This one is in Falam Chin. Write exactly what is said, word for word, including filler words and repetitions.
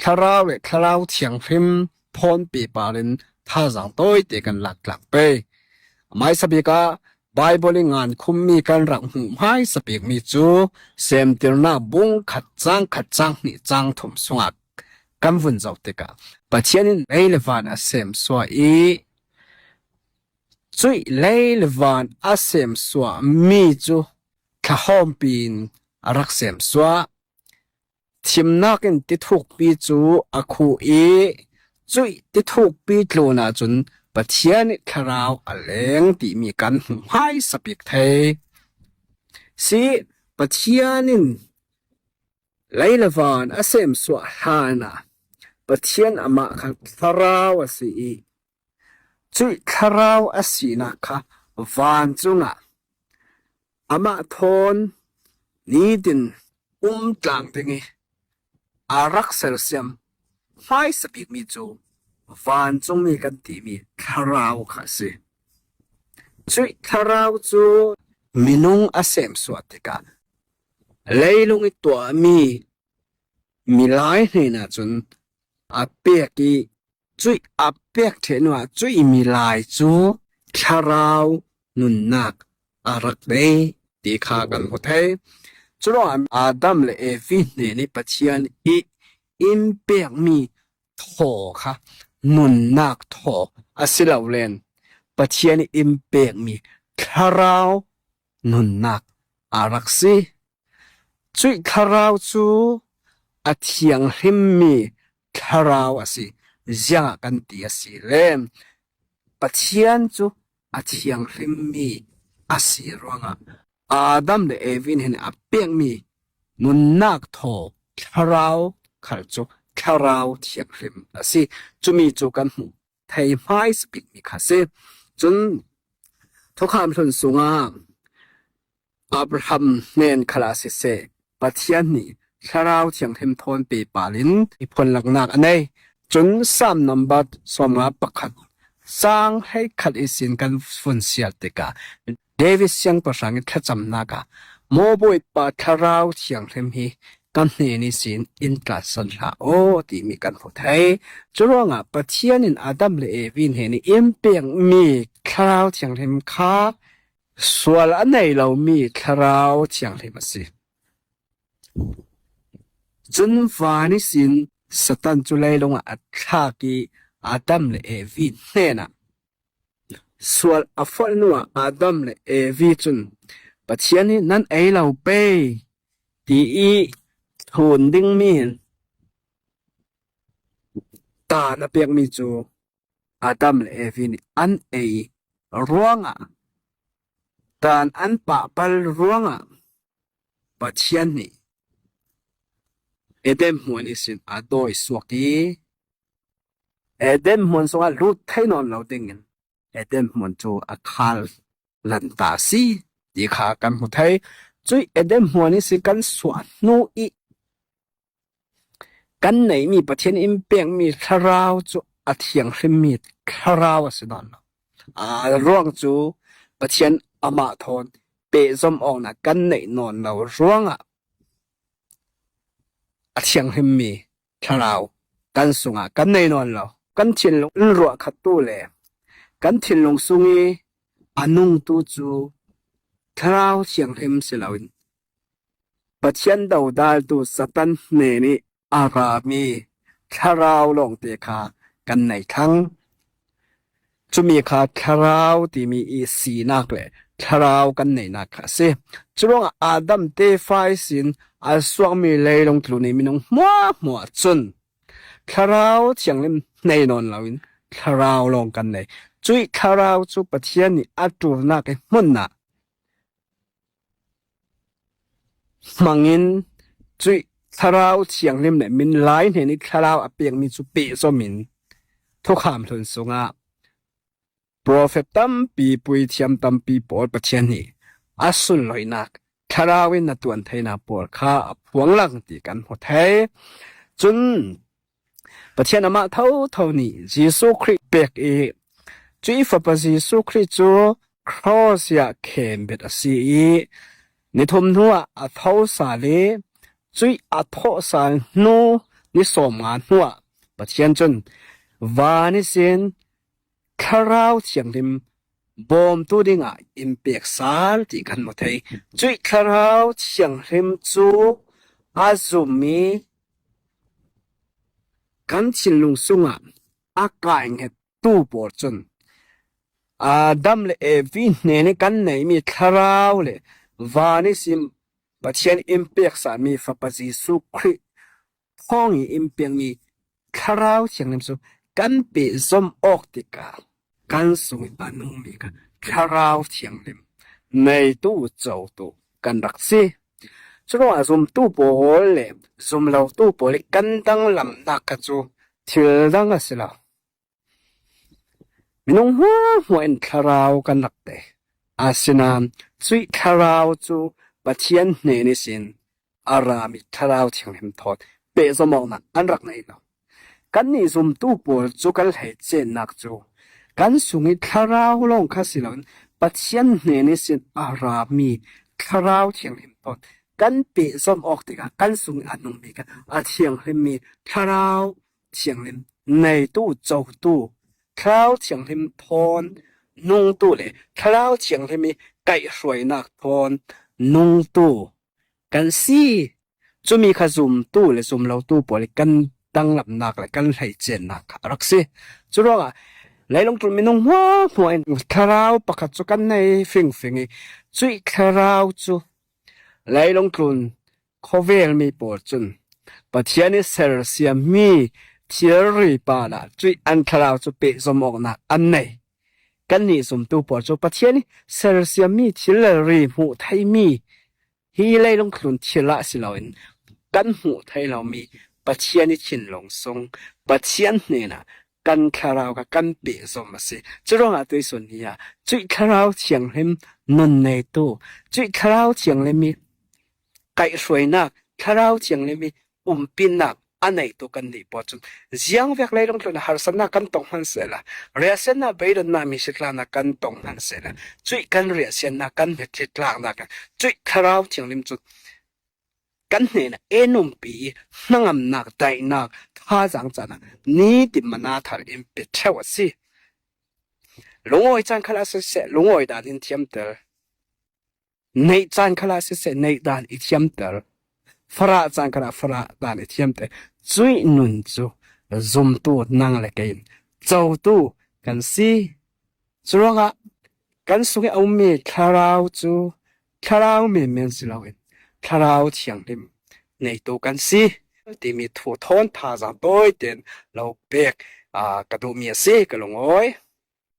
Thlarau le Thlarau Thianghlim thawnpi palin thazaang tawite kan lak tlak pei. Hmaisabik ah Bible i ngan khummi kan rak hmuh hmaisabikmi cu Semtirnak bung khat cang khat cang hnih cang thum sungah kan vun zoh tikah Pathian in lei le van a semsuah i cuih lei le van a semsuahmi cu thlahawmpi in a rak semsuah. Thimnak in tithukpi cu a khuh i cuih tithukpi tlunah cun Pathian i Thlarau a leng timi kan hmu hmaisabik thei. Si, Pathian in lei le van a semsuah hlanah Pathian amah kha Thlarau a si i cuih Thlarau a sinak kha vancungah amah thawn nitin um tlang ding i a rak sersiam hmaisabikmi cu vancungmi kan timi Thlarau kha a si. Cuih Thlarau cu minung a semsuah tikah leilung i tuahmi milai hnenah cun a pek i cuih a pek ṭheh hnuah cuih milai cu Thlarau nunnak a rak nei ti kha kan hmu thei. Curuangah Adam le Evi hnen i Pathian i in pekmi thaw kha nunnak thaw a si lo len Pathian i in pekmi Thlarau nunnak a rak si. Cuih Thlarau cu a thianghlimmi Thlarau a si. Ziangah kan ti a si le Pathian cu a thianghlimmi a si ruangah Adam le Evi hnen a pekmi nunnak thaw Thlarau khal cu Thlarau Thianghlim a si. Cumi cu kan hmuh thei hmaisabikmi kha a si. Cun thukham hlun sungah Abraham hnen khal ah siseh, Pathian nih Thlarau Thianghlim thawnpi palin i phunlaknak a nei. Cun Salm number sawmnga pakhat, cang hleikhat ihsin kan vun siar tikah David siangpahrang i thlacamnak ah, Maw Bawipa, Thlarau Thianghlim hi ka hnen ihsin in tlansan hlah aw, timi kan hmu thei. Curuangah Pathian in Adam le Evi hnen i in pekmi Thlarau Thianghlim kha sual a nei lomi Thlarau Thianghlim a si. Cun van ihsin Satan cu leilung ah a thlak i Adam le Evi hnenah sual a forh hnuah Adam le Evi cun Pathian hi nan ei lo pei ti i thlun dingmi daan a pekmi cu Adam le Evi nih an ei ruangah, daan an pahpal ruangah Pathian nih Eden hmuan ihsin a dawi suak i Eden hmuan sungah lut thei nawn lo dingin Eden hmuan cu a khal lanta a si ti kha kan hmu thei. Cuih Eden hmuan ihsin kan suah hnu i kan neihmi Pathian in pekmi Thlarau cu a thianghlimmi Thlarau a si nawn lo. A ruang cu Pathian amah thawn pehzom awknak kan neih nawn lo ruangah a thianghlimmi Thlarau kan sungah kan nei nawn lo. Kan thinlung in ruahkhattu le kan thinlung sung i a nungtu cu Thlarau Thianghlim si loin Pathian dodaltu Satan hnen i a rami thlarau lawngte kha kan nei thlang. Cumi kha thlarau timi i sinak le thlarau kan neihnak kha a si. Curuangah Adam tefa ihsin a suakmi leilung tlun i minung hmuahhmuah cun thlarau thianghlim nei nawn loin thlarau lawng kan nei. Cuih thlarau cu Pathian nih a ṭulnak i hmunah hmangin cuih thlarau thianghlim le minlai hnen i thlarau a pekmi cu pehzom in thukham hlun sungah profet tampi, puithiam tampi pawl Pathian nih a sunloihnak thlarau in na tuan theinak pawl kha a phuang lang ti kan hmu thei. Cun Pathian amah thotho nih Jesuh Khrih pek i cuih Fapa Jesuh Khrih cu cross ah khembet a si i ni thum hnuah a tho sal i cuih a thawh sal hnu ni sawmnga hnuah Pathian cun van ihsin Thlarau Thianghlim bawmtu dingah in pek sal ti kan hmu thei. Cuih Thlarau Thianghlim cu a zummi kan thinlung sungah a kainghet tu pawl cun Adam le Evi hnen i kan neihmi thlarau le van ihsin Pathian in pek sami Fapa Jesuh Khrih thawng i in pekmi Thlarau Thianghlim cu kan pehzom awk tikah kan sung i a nungmi kha Thlarau Thianghlim neitu, cotu kan rak si. Curuangah zumtu pawl le zumlotu pawl i kan danglamnak kha cu thil dang a si lo. Minung hmuahhmuah in thlarau kan rak pe. Asinain cuih thlarau cu Pathian hnen ihsin a rami Thlarau Thianghlim thawn pehzom awknak an rak nei lo. Kannih zumtu pawl cu kan hleicennak cu kan sung i thlarau lawng kha si loin Pathian hnen ihsin a rami Thlarau Thianghlim thawn kan pehzom awk tikah kan sung i a nungmi kha a thianghlimmi Thlarau Thianghlim neitu, cotu, Thlarau Thianghlim thawn nungtu le Thlarau Thianghlim i kaihhruainak thawn nungtu kan si. Cumi kha zumtu le zumlotu pawl i kan danglamnak le kan hleicennak kha a rak si. Curuangah leilung tlun minung hmuahhmuah in thlarau pakhat cu kan nei fingfing i cuih thlarau cu leilung tlun khawvelmi pawl cun Pathian i sersiammi thilri pa ah cuih an thlarau cu pehzom awknak an nei. Kannih zumtu pawl cu Pathian i sersiammi thilri hmuh theimi hi leilung tlun thil ah si loin kan hmuh thei lomi Pathian i thinlung sung Pathian hnenah kan thlarau kha kan pehzom a si. Curuangah tuihsun ni ah cuih Thlarau Thianghlim nun neitu, cuih Thlarau Thianghlim i kaihhruainak, Thlarau Thianghlim i umpinnak a neitu kannih pawl cun ziangvek leilung tlun ah harsatnak kan tong hman sehla, riahsiatnak, beidonnak, mihritlaknak kan tong hman sehla, cuih kan riahsiatnak, kan mihritlaknak ah cuih Thlarau Thianghlim cun kan hnenah en umpi i hnangamnak, daihnak, thazaang caan ah nitin manna thar in pe ṭheu a si. Lungawi caan khalah siseh, lungawi dan in thiamter. Neih caan khalah siseh, neih dan i thiamter. Farah caan khalah farah dan i thiamter. Cuih nun cu zumtu nang le kei in cotu kan si. Curuangah kan sung i a ummi thlarau cu thlarau menmen si loin Thlarau Thianghlim neitu kan si timi thu thawn thazaang tawi tein lo pek, aa, ka duhmi a si, ka lungawi.